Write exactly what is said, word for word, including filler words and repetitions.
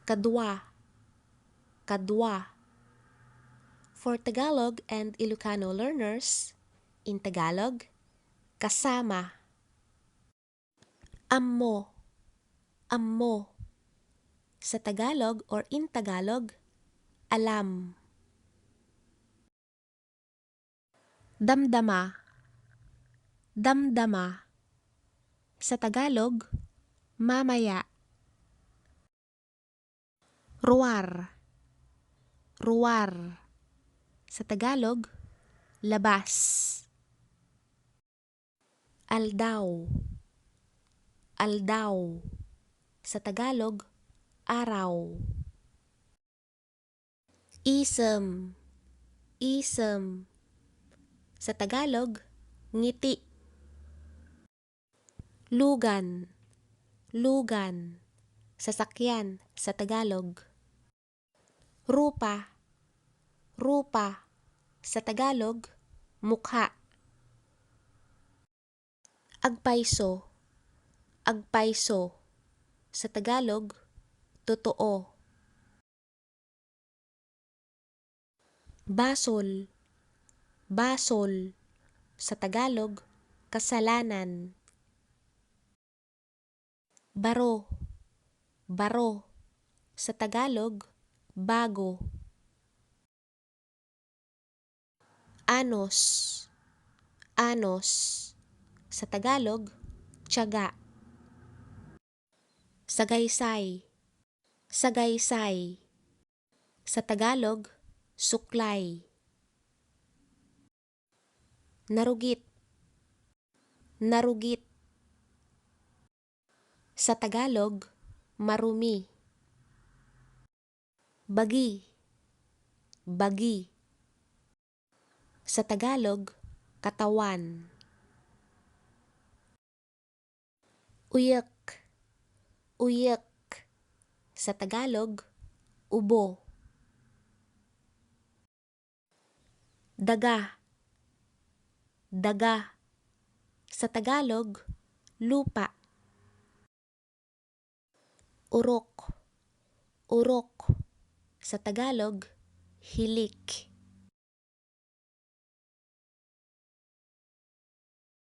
Kadua. Kadua. For Tagalog and Ilocano learners, in Tagalog, kasama. Ammo. Ammo. Sa Tagalog or in Tagalog, alam. Damdama. Damdama. Sa Tagalog, mamaya. Ruar. Ruar. Sa Tagalog, labas. Aldaw. Aldaw. Sa Tagalog, araw. Isem. Isem. Sa Tagalog, ngiti. Lugan. Lugan. Sasakyan sa Tagalog. Rupa. Rupa. Sa Tagalog, mukha. Agpayso. Agpayso. Sa Tagalog, totoo. Basol. Basol. Sa Tagalog, kasalanan. Baro. Baro. Sa Tagalog, bago. Anos. Anos. Sa Tagalog, tiyaga. Sagaysay. Sagaysay. Sa Tagalog, suklay. Narugit. Narugit. Sa Tagalog, marumi. Bagi. Bagi. Sa Tagalog, katawan. Uyek. Uyek. Sa Tagalog, ubo. Daga. Daga. Sa Tagalog, lupa. Urok. Urok. Sa Tagalog, hilik.